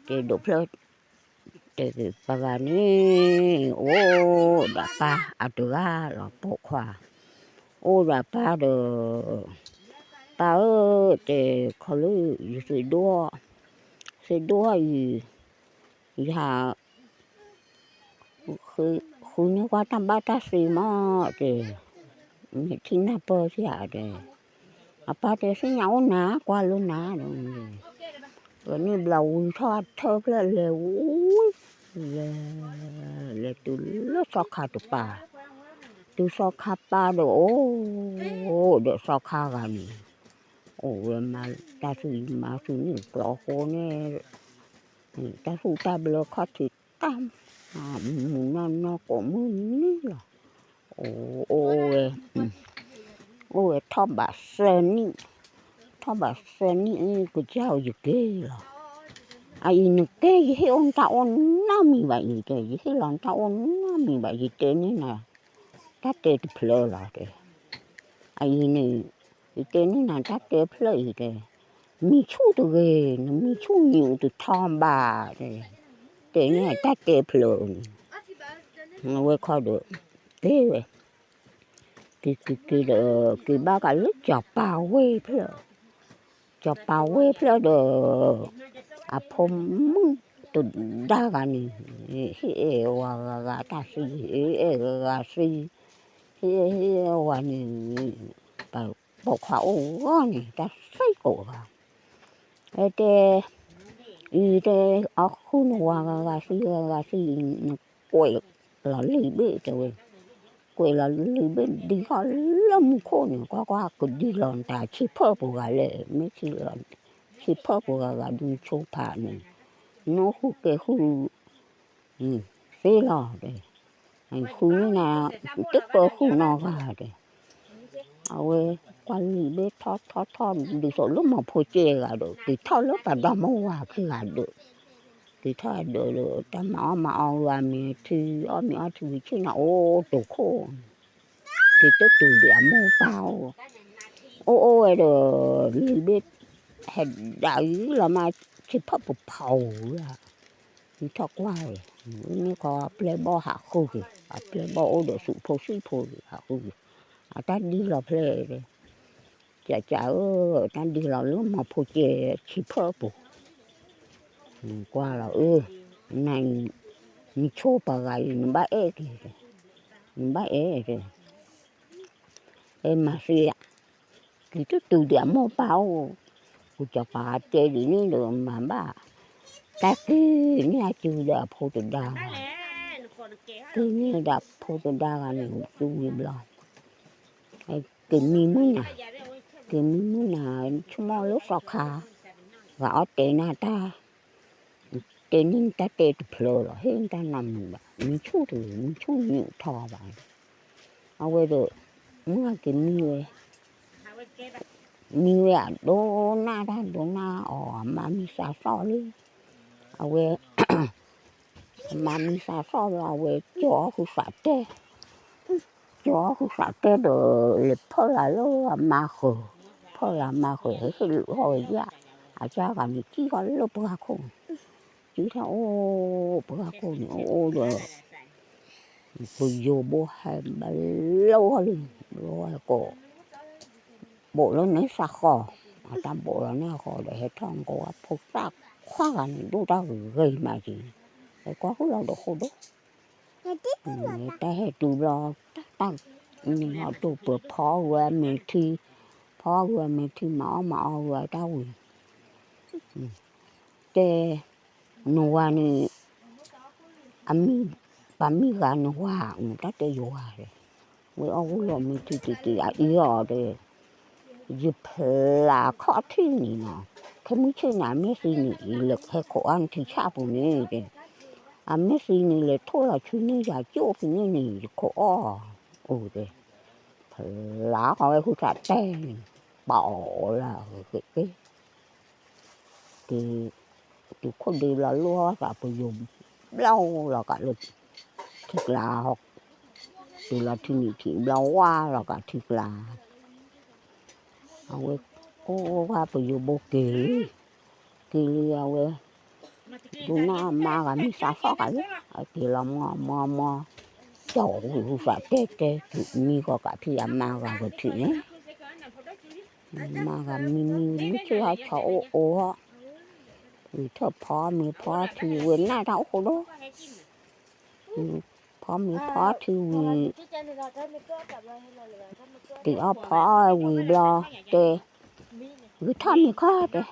တဲဒိးဖျၢၣ်, တဲပှၤဂၤန့ၣ် အိၣ်ဒီးပၢ်အတဂၤလီၤ ပိာ်ခွါ, အိၣ်ဒီးပၢ်ဒီး, ပၢ်ဧၢ, တဲခီလၢယသးဒိၣ်, သးဒိၣ်အံၤ, ယဟး ဃုန့ၢ်ကွၢ်တၢ်ဘၣ်တၢ်သ့မး တဲ, မ့ၢ်ထံၣ်နၢ်ပၢၢ်ဧါ တဲ, အပၢ်တဲသ့ၣ်ညါအိၣ်နၤ ကွၢ်လၢနၤဒီး, ဝဲန့ၣ်ဘျီဝံၤထီၣ်ထၢဖျၢၣ်လဲၤဝံၤ, လဲၤ, လဲၤတုၤလၢသီခါတပၤ, တုၤသီခါပၤဒီးအိၣ်, ဒီးသီခါဂၤန့ၣ်, အိၣ်ဝဲမၤတၢ်သူၣ်မၤသူၣ်န့ၣ် ကျီဃိန့ၣ် တၢ်သူၣ်တၢ်ဘျၢခီၣ်ထံးတၢ်, မုၢ်နီၢ်နီၢ်ကိးမုၢ်နံၤလီၤ, အိၣ်ဝဲ, အိၣ်ဝဲထီၣ်ဘးသၢနံၣ်, ထီၣ်ဘးသၢနံၣ်အံၤ ကစၢ်ဧိၤယက့ၤလီၤ, အအံၤနက့ၤ ယဟ့ၣ်အိၣ်နတၢ်အိၣ်နီတမံၤဘၣ်အံၤတဲ ယဟ့ၣ်လီၤနတၢ်အိၣ်နီတမံၤဘၣ် ယတဲန့ၢ်နၤ, တၢ်တဲတဖျၢၣ်လီၤတဲ, အအံၤန့ၣ်, ယတဲန့ၢ်နၤတၢ်တဲဖျၢၣ်အံၤတဲ, မံၤဆူၣ်တဂ့ၤ နမံၤဆူၣ်မံၤတထီဘၣ်တဲ, တဲန့ၢ်တၢ်တဲဖျၢၣ်န့ၣ်, အဝဲခီဒီး, က့ၤဝဲ, က့ၤက့ၤက့ၤဒီး, က့ၤဘၣ်ကးလၢစီၤပၤဝ့ၢ်ဖျၢၣ်, စီၤပၤဝ့ၢ်ဖျၢၣ်ဒီး, အဖိမုၣ်တဒါဂၤန့ၣ်, ဟ့ၣ်အဲၣ်ဝၤဂၤဂၤတၢ်သံ ဟ့ၣ်အဲၣ်ဂၤဂၤသံ, ဟ့ၣ်အဲၣ်ဟ့ၣ်အဲၣ်ဝၤန့ၣ်, ပိာ်ခွါအိၣ်ဂီၢ်န့ၣ် တၢ်သံကိးဂၤ, တဲ, အံၤတဲ, အဃုနဝၤဂၤဂၤသံဂၤဂၤသံ, နကွဲးလီၤလံာ်ဘ့ၣ်တဲဝဲ, ကွဲးလီၤလံာ်ဘ့ၣ်ဒံးထီၣ်လၢမူခိၣ်န့ၣ် ကွၢ်ကွၢ်ကဒံးလီၤနတၢ်ဆံးဖၢၣ်ပူၤဂၤလဲၣ် မ့ၢ်ဆံးလီၤ, ဆံးဖၢၣ်ပူၤဂၤဂၤဒုးဆိဖးန့ၣ်, နအိၣ်ဃုကဲဃု သ့လီၤတဲ, ဃုန့ၢ်နၤ, တကၢဃုနီတဂၤတဲ, အဝဲကွၢ်လံာ်ဘ့ၣ်ထီၣ်ထီၣ်ထီၣ် ဒ်သိးလၢမီၤဖိကဲဂၤဒီး က့ၤထီၣ်လၢပှၤဒီမါဝၤခံဂၤဒီး, က့ၤထီၣ်ဒီး တၢ်မၤအီၣ်မၤအီဝဲအမ့ၢ်ထံ အီၣ်မ့ၢ်အီထံဝံၤဆ့ၣ်နီၤအိၣ်တိာ်ခိၣ်, က့ၤတတုၤဒံးအမိၢ်ပၢ်အိၣ်, အိၣ်အိၣ်ဝဲဒီး, လံာ်ဘ့ၣ်, ဟဲဒၣ်အံၤလီၤမး, ဆံးဖၢၣ်ပူၤဖီဧါ ယထီၣ်ကွၢ်ဝဲ, မ့ၢ်ခီအပျဲၢ်ဘီၣ်ဟးဃုက့ၤ အပျဲၢ်ဘီၣ်အိၣ်ဒီးသုးဖိသံၣ်ဖိဟးဃုက့ၤ, အတၢ်ဒံးလီၤဖျဲၣ်, ကကဧၢ, တၢ်ဒံးလီၤလၢမီၤဖိကဲဆံးဖၢၣ်ပူၤ, ကွၢ်လီၤအၢ, န, နဆိပှၤဂၤအံၤ နဘၣ်အဲၣ်က့ၤ, နဘၣ်အဲၣ်, အဲၣ်မၤသ့ဧါ က့ၤတတုၤဒံးအမိၢ်ပၢ်အိၣ်, ကစီၤပၤတဲဒ်န့ၣ်ဒီးမၤဘၣ်, တၢ်က့ၤန့ၢ်အစုဒီးအဖိတဒါဂၤ, က့ၤန့ၢ်ဒီးအဖိတဒါဂၤန့ၣ် စုဝံၤဘျီ, က့ၤမံမုၢ်နၤ, က့ၤမံမုၢ်နၤ, ဆိကမိၣ်လၢသီခါ, ဂၤအီၣ်တဲနၤတၢ် တဲန့ၢ်နတၢ်တဲတဖျၢၣ်လီၤ ဟ့ၣ်နတၢ်နီတမံၤဘၣ် မံၤဆူၣ်တဂ့ၤ မံၤဆူၣ်မံၤထီဘၣ်, အဝဲဒီး, မုၢ်က့ၤမံဝဲ, မံဝဲအဒိကနၣ်တၢ်ဒိကနၣ်အီၤ အမါမံသးသီၣ်လံ, အဝဲ, အမါမံသးသီၣ်လီၤ အဝဲကၠီအီၣ်ဃုာ်သးတဲ ကၠီအီၣ်ဃုာ်သးတဲဒီး လဲၤဖၢလၢ်လၢအမါဃၢၤ, ဖၢလၢအမါဃၢၤ ဟ့ၣ်လုးထီၣ်ဝဲယၣ်, အကၢ်ဂၤန့ၣ် ကံၣ်ထီၣ်လၢပှၢ်ခိၣ်န့ၣ်, ကံၣ်ထီၣ်အိၣ်ပှၢ်ခိၣ်န့ၣ် အိၣ်အိၣ်ဒီး, ပယိၤဘိဟဲဘျီဝဲလံ, ဘျီဝဲကိး ဘိးလၢန့ၣ်သးဃီ, အတၢ်ဘိးလီၤန့ၣ်ဃီဒီး ဟဲထီၣ်ကိးဝဲဖိသၣ်ခွါဂၤန့ၣ် ဒိၣ်တၢ်ဂ့ၤဂ့ၤမးက့ၤ, ဟဲကွၢ်ဃုာ်လီၤဒီးဃိဒိၣ်, တၢ်ဟဲတုၤဘျီ, တၢ်န့ၣ်အတိၢ်ပၢၤဖီဝဲမဲာ်ထံ, ဖီဝဲမဲာ်ထံ မၤအီၣ်မၤအီဝဲတၢ်ဝံၤ, တဲ, နဝၤန့ၣ် အမံၤ, ပှၤမံၤဂၤနဝၤ, တၢ်တဲယဝၤ, ဝဲအီၣ်ဂူၢ်လီၤမ့ၢ်ထံတက့ၤ အအံၤအီၤတဲ, ယဖျးခီၣ်ထံၣ်န့ၣ်နီၤ, ခဲမုၢ်ဆ့ၣ်န့ၣ် အမ့ၢ်သံန့ၣ် ယလဲၤဟဲခိးအီၣ်နထံဆၣ်ပူၤန့ၣ်တဲ, အမ့ၢ်သံန့ၣ် လဲၤထိၣ်လီၤဆူန့ၢ်ယၤကၠိၣ်ဖဲန့ၣ်န့ၣ် ယခိးအီၣ်, အိၣ်တဲ, ဖျးဃီဝဲဃုာ်သးတဲန့ၣ်, ပာ်အီၤလၢအဂ့ၤက့ၤ က့ၤ, တုၤခိၣ်ဒ့ဘျီ လိၣ်အီၣ်သးပယိၤ, ဘျီလီၤကးလၢ, ထံကျါ, တုၤလီၤထံနံၤထံးဘျီဝါလီၤကးထံကျါ, အဝဲ, အိၣ်အိၣ်ဝဲပယိၤဘိက့ၤလံ, က့ၤလံအဝဲ, ဒိးနၢ်အမါဂၤမံသးသီၣ်ကးလၢ အက့ၤလီၤမီမီမီ, ကၠီဝံၤဟုသးတဲတဲတုၤမံဂီၤကးထံၣ်အမါဂၤကထံၣ်န့ၣ်, မါဂၤမံမံမုၢ်ဆ့ၣ်ဟီဆီအိၣ်အိၣ်ဟီ, ဝံၤထၢၣ်ဖီမ့ၤဖီထံဝံၤနၢ်တၢ်အိၣ်ဃိဒိၣ်, ဖီမ့ၤဖီထံဝံၤ, တ့ၤအီၣ်ဖီအီၣ်ဝံၤဘျီ, တဲ, ဂုၤထီၣ်မ့ၤခီတဲ,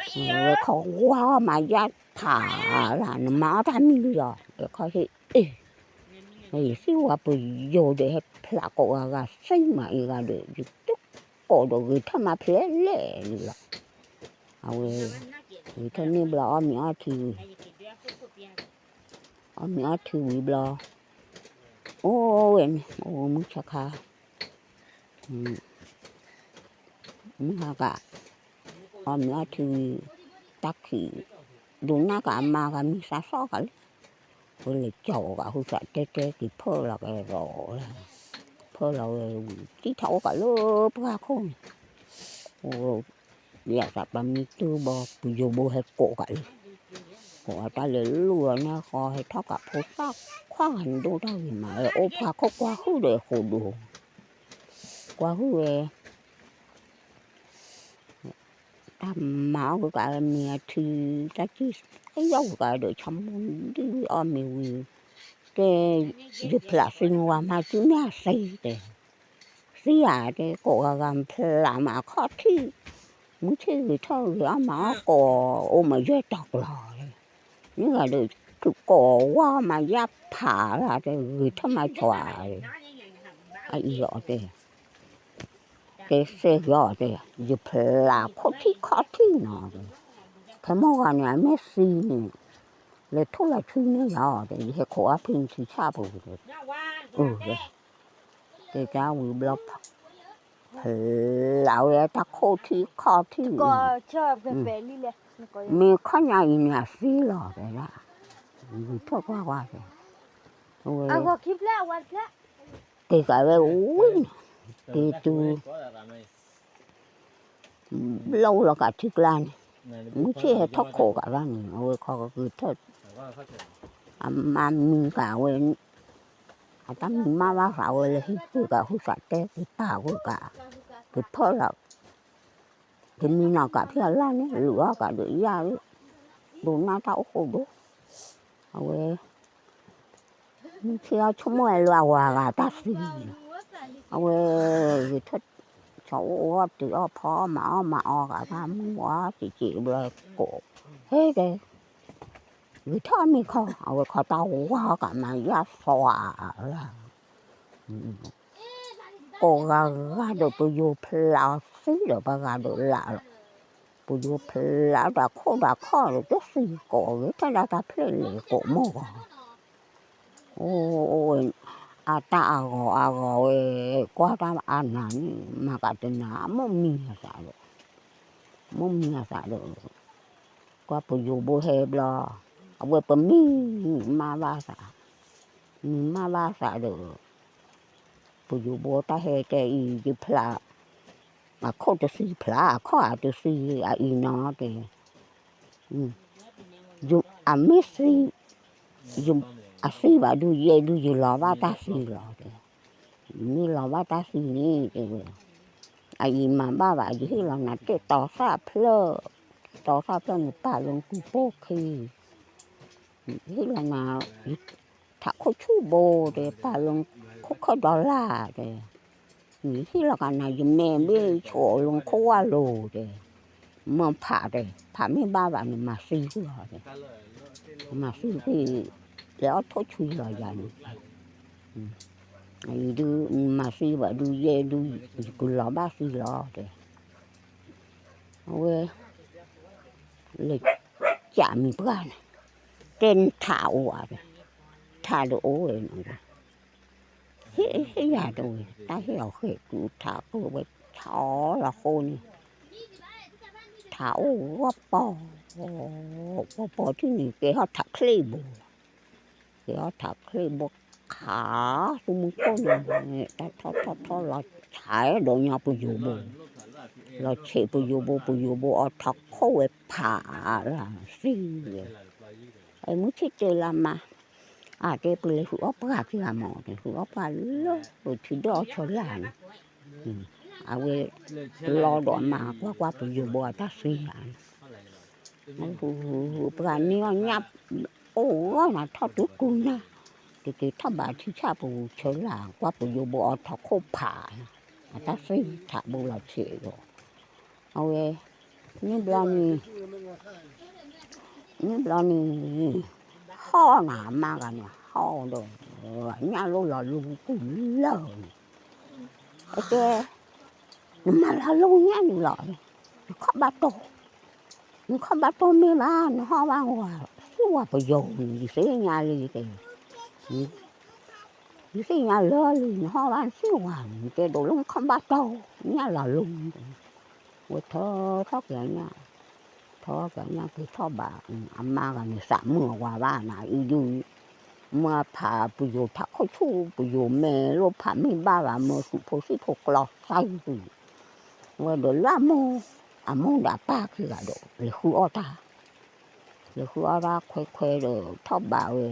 ဝဲခီဝါအီၣ်မၤယၢ်ဖးလၢ နမၤအီၣ်တၢ်မံလံလီၤ ခီဟ့ၣ်အ့ၣ်, ယသံဝဲပယိၤဒီးဟဲဖျးကိးဂၤဂၤသံမးအံၤဂၤဒီး ယတကိးဒီးဂုၤထီၣ်မၤဖျဲးလဲၣ်န့ၣ်လီၤ, အဝဲ, ဂုၤထီၣ်န့ၣ်ဘျီအီၣ်မ့ၤအီထံဝံၤ အီၣ်မ့ၤအီထံဝံၤဘျီ, အိၣ်ဝဲန့ၣ် အိၣ်မုၢ်ဆါခါ, မုၢ်ဟါကး, အီၣ်မ့ၤအီထံဝံၤ, တၢ်ခံး, ဒိးနၢ်ကးအမါဂၤမံသးသီၣ်ကးလၢ, ဝဲလဲၤကၠီအီၤကးဟုသးတဲတဲက့ၤဖၢလီၤကဒီး, ဖၢလီၤဝဲဝံၤတံၢ်ထီၣ်အိၣ်ကးလၢပှၢ်ခိၣ်န့ၣ်, အိၣ်, ယသးပမံတုဘီ ပယိၤဘိဟဲကိးကးလံ, ကိးအတၢ်လဲၤလူၢ်အီၤန့ၣ်ဃီ ဟဲထီၣ်ကးဖိသၣ်ခွါဂၤဒိၣ်တၢ်ဂ့ၤမး အိၣ်ပှၢ်ခိၣ်ကွၢ်ဟုၣ်ဒီးဃိာ်ဒိၣ်, ကွၢ်ဟုၣ်ဝဲ တၢ်မၤအီၣ်က့ၤကးမ့ၤအထံ, တၢ်ကံၢ်, အယီၢ်က့ၤကးဒီး ဆီမိၢ်ဒံဝံၤအီၣ်မ့ၤဝံၤ, တဲ, ယဖျးသံဝါမၤကံၢ်မ့ၢ်အသံတဲ, သံဧါတဲ ကိးဂၤဂၤဖျးမးအခီၣ်ထံး, မုၢ်ဆ့ၣ်ဂ့ၤထီၣ်ဂ့ၤအီၣ်မၤအီၣ်ကိး, အိၣ်မၤယဲၢ်တီၤကျီၤ, မ့ၢ်ဂၤဒီး, ကိးဝါမၤယၢ်ဖးလၢတဲ ဂ့ၤထီၣ်မၤဆွး, အအံၤအီၤတဲ တဲသ့ၣ်ဂ့ၤအီၤတဲ, ယဖျးခိၣ်ထံးခီၣ်ထံးနီၤ, ဖဲမိၢ်ဂၤန့ၣ် အမ့ၢ်သံန့ၣ်, လဲၤထူၣ်လီၤဆူန့ၣ်လီၤတဲ ယဟဲခိးအဖံနထံဆၣ်ပူၤတဲ, အၢ, တဲတၢ်ဝံၤဘျီ, ဖျးဝဲတၢ်ခိၣ်ထံးခီၣ်ထံး, မ့ၢ်ခီၣ်ညါအံၤန့ၣ်အသံလီၤတဲဒၣ်, ဂုၤထီၣ်ကွၢ်ကွၢ်တဲ, ဝဲ က့ၤကးဝဲဝံၤန့ၣ်, က့ၤတုၤ, ဘျီလီၤကးထံကျါန့ၣ်, မုၢ်ဆ့ၣ်ဟဲထီၣ်ခိးကးဒၣ်န့ၣ် အဝဲခီကဂုၤထီၣ်, အမါမံကးဝဲ, အတၢ်မံမးဘၣ်သးဝဲလၢဟံၣ်ဃုာ်ကး ဟုသးတဲက့ၤပာ်ဝဲကး, ကဖၢလီၤ, ကမံနီၤကးဖဲအလၢ်န့ၣ် လုၢ်အီၣ်ကးဒီးယၢ်, ဒိးနၢ်တၢ်အိၣ်ဃိဒိၣ်, အဝဲ မုၢ်ဆ့ၣ်အီၣ်ဆိကမိၣ်ဝဲလၢအဝၤဂၤတၢ်သံန့ၣ်, အဝဲ, ဂ့ၤထီၣ်, ဆီအိၣ်အီၣ်တုၤအီၣ်ဖီအီၣ်မၤအီၣ်မၤအီကးတၢ်မုၢ်ဝါစံးစံးဘျီကိး, ဟဲတဲ, ဂ့ၤထီၣ်မ့ၤခီ အဝဲခီတၢ်ဝါကးမၤယၢ်သွးလၢ ကိးဂၤဂၤဒီးပယိၤဖျးအီၤသံဒီးပှၤဂၤဒီးလၢ်လီၤ, ပယိၤဖျးတၢ်ခိၣ်တၢ်ခီၣ်ဒီးတသံကိးဂ့ၤ ထဲဒၣ်တၢ်ဖျဲၣ်လဲၤကိးမိၢ်ဂီၤ, အိၣ်, အတၢ်အဂီၤအဂီၤဝဲ, ကွၢ်တၢ်အနၤန့ၣ် မၤကးတနၤ မိၢ်မံအသးဒီး, မိၢ်မံအသးဒီး, ကွၢ်ပယိၤဘိဟဲဘျီ, အဝဲပမံမးဘၣ်သး, မံမးဘၣ်သးဒီး ပယိၤဘိတၢ်ဟဲတဲအံၤ ယဖျး, အခိၣ်တသံဖျး အခီၣ်အတသံအအံၤနီၤတဲ, အမ့ၢ်သံ, အသံဘၣ်ဒုးယဲဒုး ယလီၤဘၣ်တၢ်သံလီၤတဲ, မ့ၢ်လီၤဘၣ်တၢ်သံန့ၣ်တဲဝဲ, အအံၤမၤဘၣ်ဘၣ် ယဟ့ၣ်လီၤနၤတ့ၢ်တီၤသၣ်ဖျၢၣ်, တီၤသၣ်ဖျၢၣ်န့ၣ်ပာ်လီၤနကူပိၢ်ခံ ဟ့ၣ်လီၤနၤ, ထးခိၣ်ဆူၣ်ဘိတဲ ပာ်လီၤခိၣ်ခၢၣ်ဒီလၣ်တဲ, ယဟ့ၣ်လီၤကနၤ ယမဲာ်ဘ့ၣ်ဆိးလီၤခိၣ်ဝၣ်လိၤတဲ, မ့ၢ်ဖးတဲ ဖးမ့ၢ်ဘၣ်ဘၣ်န့ၣ် မၤသံကွံာ်အီၤတဲ, မၤသံကွံာ်, လဲၤအီၣ်ထိၣ်ဆွံလီၤယၤန့ၣ်, အံၤဒုး မၤသံဘၣ်ဒုးယဲဒုး ယကလီၤဘၣ်သံလီၤတဲ, အဝဲ လဲၤကးမံၤပှၢ်န့ၣ်, တဲနထးအိၣ်ဧါ, ထးဒီးအိၣ်ဝဲန့ၣ်, ဟ့ၣ်ဟ့ၣ်ယၤတဲဝဲ တၢ်ဟ့ၣ်အီၤဃဲၤကုထးကၢၢ်ဝဲ ဆီလီၤဃိန့ၣ်, ထးအိၣ်ဂီၢ်ပီၤ, ပီၤပီၤထံၣ်န့ၣ် ကဲထီၣ်ထးချ့ဘိလီၤ, ကဲထီၣ်ထးချ့ဘိခး သူမူခိၣ်န့ၣ် တၢ်ထီၣ်ထီၣ်ထီၣ်လီၤဆဲးဒီးညါပယိၤဘိန့ၣ် လီၤဆံးပယိၤဘိ ပယိၤဘိအီထီၣ်ခိၣ်ဝဲဖးလၢသံဝဲ, မုၢ်ဆ့ၣ်တဲလၢမါ, အတဲပလဲၤဃုအီၣ်ပှၢ်ခံဂၤမး တဲဃုအီၣ်ပှၢ်လၢ ပထံဒၢၣ်အီၣ်ဆၢလာ်န့ၣ်, အဝဲ လီၤဒီးအမါကွၢ်ကွၢ်ပယိၤဘိအတၢ်သံဧါန့ၣ်, ပှၤန့ၢ်အီၣ်ညၣ် အိၣ်ဂီၢ်နၤထီၣ်တုၤကူနၤ, ကက့ၤထီၣ်ဘးထံဆၣ်ပူၤဆၢလာ် ကွၢ်ပယိၤဘိအီထီၣ်ခိၣ်ဖး, အတၢ်သံထးဘိလီၤဆံးဒီး, အဝဲ န့ၣ်ဘျီန့ၣ် န့ၣ်ဘျီန့ၣ် ဟီၣ်နၤအမါဂၤန့ၣ် ဟီၣ်ဒီး ညၣ်လိၣ်လီၤလူကူၣ်လၢာ်န့ၣ်, အတဲ နမၤလၢလိၣ်ညၣ်န့ၣ်လီၤ, နခီၣ်ဘၣ်တိၢ်, နခီၣ်ဘၣ်တိၢ်မ့ၢ်ဘၣ် နဟီၣ်ဘၣ်ဝၤ သံဝၤပယီၤန့ၣ် ယသ့ၣ်ညါလံတဲ, ယသ့ၣ်ညါလၢလံ နဟီၣ်ဘၣ်နသံဝၤန့ၣ် နတဲဒိးလၢနခီၣ်ဘၣ်တိၢ် ညၣ်လီၤလူန့ၣ်, ဝဲထၢထီၣ်က့ၤညၣ်, ထၢက့ၤညၣ်က့ၤထီၣ်ဘး, အမါဂၤန့ၣ်သးမုာ်အဝၤဘၣ်နၤအံၤဒုး, မ့ၢ်အဖးပယိၤထးခိၣ်ဆူၣ် ပယိၤမဲာ်လိၣ်ဖးမ့ၢ်ဘၣ်ဘၣ် မၢသုးဖိသံၣ်ဖိကျီသံကွံာ်, ဝဲဒီးလၢအမိၢ်, အမိၢ်ဒီးအပၢ်ခံဂၤဒီး လဲၤဃုအီၣ်တၢ်, လဲၤဃုအီၣ်တၢ်ခွဲခွဲဒီးထီၣ်ဘးဝဲ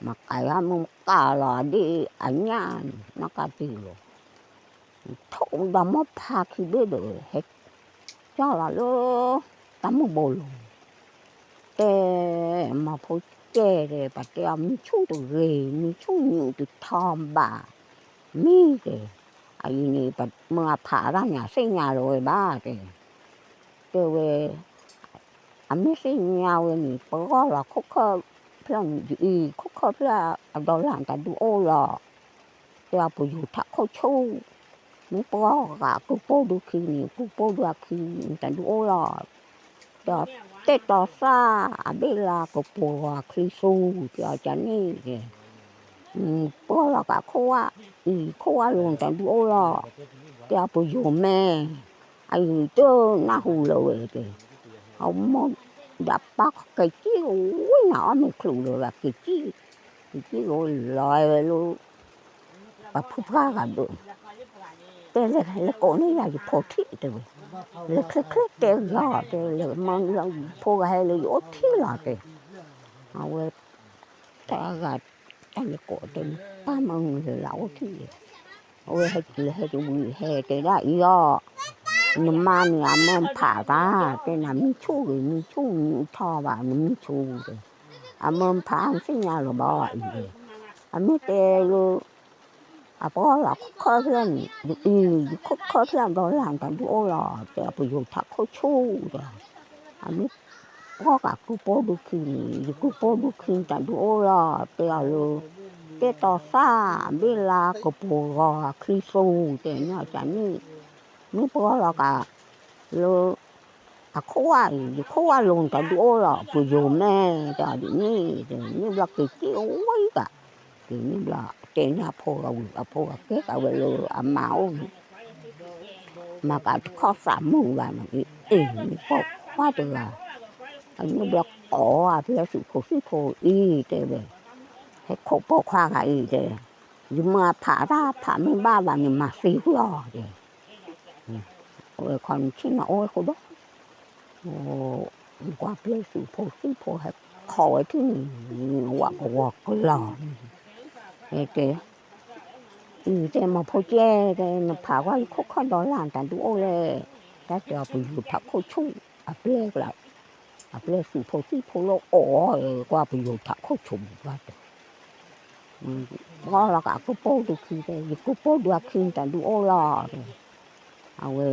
မကၤယါမုၢ်မကၤလီၤဒ်အညၣ်န့ၣ် နီၢ်ကါတံၢ်လီၤ, ထိၣ်ဒီးမိၢ်ဖးခံဘ့ၣ်ဒီး ဟဲကၠီၣ်လီၤလၢ တၢ်မုၢ်ဘိလိၤ, တဲ မၤဖိကဲတဲ ပှၤတဲအီၤမံဆူၣ်တဂ့ၤ မံဆူၣ်ညူးတထီဘၣ်, မံတဲ, အအံၤန့ၣ် ပမ့ၢ်အဖးတၢ်န့ၣ် အသ့ၣ်ညါလီၤဝဲဘၣ်တဲ, တဲဝဲ အမ့ၢ်သ့ၣ်ညါဝဲန့ၣ် ပဂီၢ်လီၤခိၣ်ခၢၣ်ဖျၢၣ်န့ၣ် ယအံၤခိၣ်ခၢၣ်ဖျၢၣ်အဒီလၢ်တၢ်ဒုးအိၣ်လီၤ, တဲအပယိၤထးခိၣ်ဆူၣ်, မ့ၢ်ပဂီၢ်ဂၤကုၢ်ပိၢ်ဒုးခံန့ၣ် ကုၢ်ပိၢ်ဒုးအခံန့ၣ် တၢ်ဒုးအိၣ်လီၤ, တဲအတဲတီၤသၣ် အဘ့ၣ်လါကပိာ်ဂီၤအချံသူ တဲအီၤကန့ၣ်တဲ ပှၤလီၤကးခိၣ်ဝါ, အံၤခိၣ်ဝါလိၤတၢ်ဒုးအိၣ်လီၤ, တဲအပယိၤမဲာ်, အအံၤတနၢ်ဟူလၢၤဝဲတဲ, အမိၢ်ဒီးပၢ်က့ၤကံၣ်ဝံၤနၤအီၣ်မ့ၤချုးလၢၤဂၤက့ၤကံၣ်, က့ၤကံၣ်ဝံၤလီၤဝဲလၢ ပှၤဖုဖှၢ်ဂၤဒိး, တဲလဲၤလဲၤကိးန့ၢ်ယၤယဖိထံၣ်တဲဝဲ, လဲၤချ့ချ့တဲဂီၤတဲ လဲၤမၤလီၤယဖိဂၤဟဲလၢယအိၣ်ထံၣ်လီၤတဲ, အဝဲ တၢ်ဂၤ တၢ်လဲၤကိးတဲန့ၣ် ပၢ်မၤလၢလၢအိၣ်ထံၣ်, အဝဲဟဲက့ၤလၢဟဲတဝံၤဟဲတဲဒၣ်အံၤအီၤ, နမါန့ၣ်အမၢဖးတၢ် တဲနၤမံဆူၣ်ဂ့ၤ မံဆူၣ်မံထီၣ်ဘၣ် နမံဆူၣ်တဲ, အမၢဖးနသ့ၣ်ညါလီၤဘၣ်အံၤတဲ, အမ့ၢ်တဲလၢ အပှၤလီၤခိၣ်ခၢၣ်ဖျၢၣ်န့ၣ် ယအံၤယခိၣ်ခၢၣ်ဖျၢၣ်ဒီလၢ်တၢ်ဒုးအိၣ်လီၤ တဲအပယိၤထးခိၣ်ဆူၣ်တဲ, အမ့ၢ်ပှၤဂၤကုၢ်ပိၢ်ဒုးခံန့ၣ် ယကုၢ်ပိၢ်ဒုးခံတၢ်ဒုးအိၣ်လီၤ တဲအီၤလၢ တဲတီၤသၣ် ဘ့ၣ်လါကပိာ်ဂီၤအချံသူတဲန့ၣ်အီၤန့ၣ်, မ့ၢ်ပှၤလီၤကး လၢ အခိၣ်ဝါအံၤ ယခိၣ်ဝါလိၤတၢ်ဒုးအိၣ်လီၤ ပယိၤမဲာ်တဲအီၤဒ်န့ၣ်, န့ၣ်ဘျီက့ၤက့ၤဝဲကး, က့ၤန့ၣ်ဘျီတဲန့ၢ်အဖိဂၤဝံၤ အဖိဂၤကဲကးဝဲလၢအမါအိၣ်န့ၣ် မၤကးတခီသးမုာ်ဘၣ်န့ၣ် အ့ၣ် မ့ၢ်ပိာ်ခွါတဂၤ, အန့ၣ်ဘျီကိးအပျဲၢ်သုးဖိသံၣ်ဖိအံၤတဲဝဲ, ဟဲခိးပိာ်ခွါဂၤအံၤတဲ, ယမၤဖးတၢ်ဖးမ့ၢ်ဘၣ်ဘၣ်န့ၣ် မၤသံကွံာ်အီၤတဲ အဝဲခီနဆ့ၣ်နီၤအိၣ်ဝဲဃိဒီး, ကွၢ်ပျဲၢ်သုးဖိသံၣ်ဖိဟဲခိးဝဲထံၣ်န့ၣ်, ဝးကဝီၤကျီၤန့ၣ်, တဲ, အံၤတဲမၤဖိကဲတဲ နဖးကွၢ်ယခိၣ်ခၢၣ်ဒီလၢ်တၢ်ဒုးအိၣ်လဲၣ်, တၢ်တဲအီၤပယိၤထးခိၣ်ဆူၣ်, အပျဲၢ်ကျါ, အပျဲၢ်သုးဖိသံၣ်ဖိလၢအီၣ်အီၤ ကွၢ်ပယိၤထးခိၣ်ဆူၣ်ဘၣ်တဲ ပှၤလီၤကးကုၢ်ပိၢ်ဒုးခံတဲ ယကုၢ်ပိၢ်ဒုးအခံတၢ်ဒုးအိၣ်လီၤတဲ, အဝဲ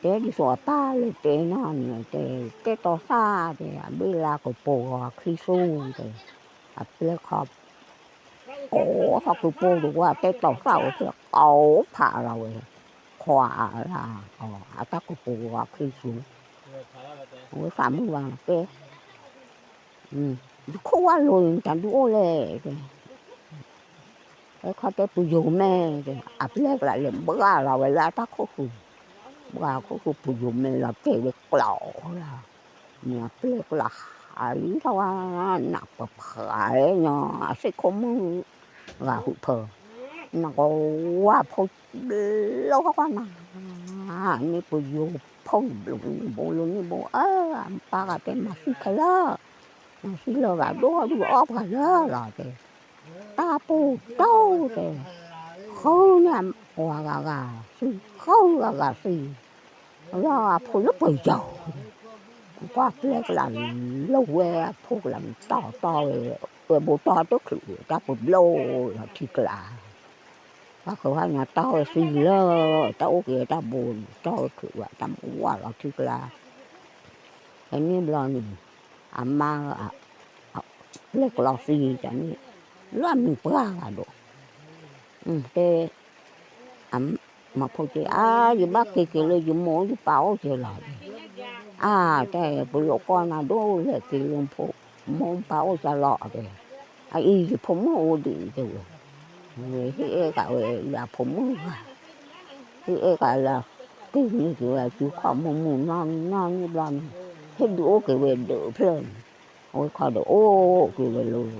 တဲဒ်သိးအပၢ်လဲၤတဲနီၤန့ၣ်တဲ, တဲတီၤသၣ်တဲ အဘ့ၣ်လါကပိာ်ဂီၤအချံသူတဲ, အပျဲၢ်ခီ ကိးထီၣ်ကုၢ်ပိၢ်ဒုးဝဲ တဲတီၤသၣ်ဝဲဖဲကိးဖးလီၤဝဲ, ခွါလၢ အတၢ်ကပိာ်ဂီၤအချံသူ, အဝဲသးမုာ်ဘၣ်တဲ ယခိၣ်ဝါလိၤန့ၣ်တၢ်ဒုးအိၣ်လဲၣ်တဲ, အခီတဲပယိၤမဲာ်တဲ အပျဲၢ်ကျါလဲၤဘှါလီၤဝဲလၢအတၢ်ခိၣ်ဃုာ်, ဘှါခိၣ်ဃုာ်ပယိၤမဲာ်လီၤတဲာ်ဝဲကျီလီၤ, မ့ၢ်အပျဲၢ်ကျါဟးလံထီၣ်ဝဲ, နးပဖးညါ အသ့ၣ်ခိၣ်မုၣ်ဂၤဟုးဖၢ, နကဝါဖိဘျီကွၢ်နၤ န့ၣ်ပယိၤဖုဘျုးန့ၣ်ဘိလၢန့ၣ်ဘိ အၢ အပၢ်ဂၤတဲမၤသံခဲလၢာ်, မၤသံလၢဂၤဒိၣ်ဒုးအီၣ်ပှၤလၢလီၤတဲ, တၢ်ပူၤတီတဲ, ဃုန့ၣ် ပှၤဂၤဂၤသံ, ဃုဂၤဂၤသံ, လၢအဖိလၢပယီၤ, ပှၤပျဲကလးလၢဝဲအဖိကလးတီတီဝဲ, ဝဲဘိတီတချုးဝဲတၢ်ပူၤဘျီလီၤထံကျါ ဘၣ်ဃးဝဲညါတၢ်ဝဲသံလၢ တၢ်အိၣ်က့ၤတၢ်ဘိန့ၣ် တၢ်ဝဲချုးဝဲတၢ်မူဝါလီၤထံကျါ, ဖဲန့ၣ်ဘျီန့ၣ် အမါ ပျဲကျီသံတၢ်န့ၣ် လၢအမံၤပှၢ်ဂၤဒီး တဲ မၤဖိက့ၤ အါ ယဘၣ်က့ၤက့ၤလၢယမိၢ်ယပၢ်အိၣ်က့ၤလီၤ, အါ တဲ ပလိာ်ကီၢ်နၤဒိၣ်လဲၣ်က့ၤလၢဖိ မိၢ်ပၢ်အိၣ်က့ၤလီၤတဲ, အအံၤယဖိမုၣ်အိၣ်ဒံးတဲဝဲ, ဝဲဟ့ၣ်အဲၣ်ကးဝဲလၢအဖိမုၣ်ဂၤ, ဟ့ၣ်အဲၣ်ကးလၢ က့ၤန့ၢ်က့ၤဝဲစုခီၣ်မုၢ်မုၢ်နီၢ်နီၢ်န့ၣ်ဘျီန့ၣ်, ဟ့ၣ်ဒုးအိၣ်က့ၤဝဲဒၢးဖျၢၣ်န့ၣ်, အဝဲခီဒီးအိၣ်က့ၤဝဲလၢ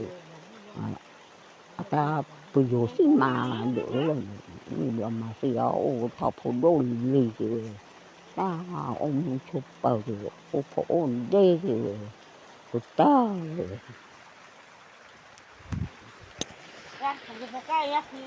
အတၢ်ပယိၤသံၣ်မၤဒၢးလၢ မ့ၢ်ဘျီမၤသံအီၤအိၣ်ထီၣ်ဖိဒိၣ်လံၤက့ၤဝဲ, တၢ်အိၣ်မူဆိးပၢၤက့ၤဝဲ အိၣ်ဖိအိၣ်ဒ့က့ၤဝဲ, ကတၢၢ်ဝဲ ယဖကယဖံ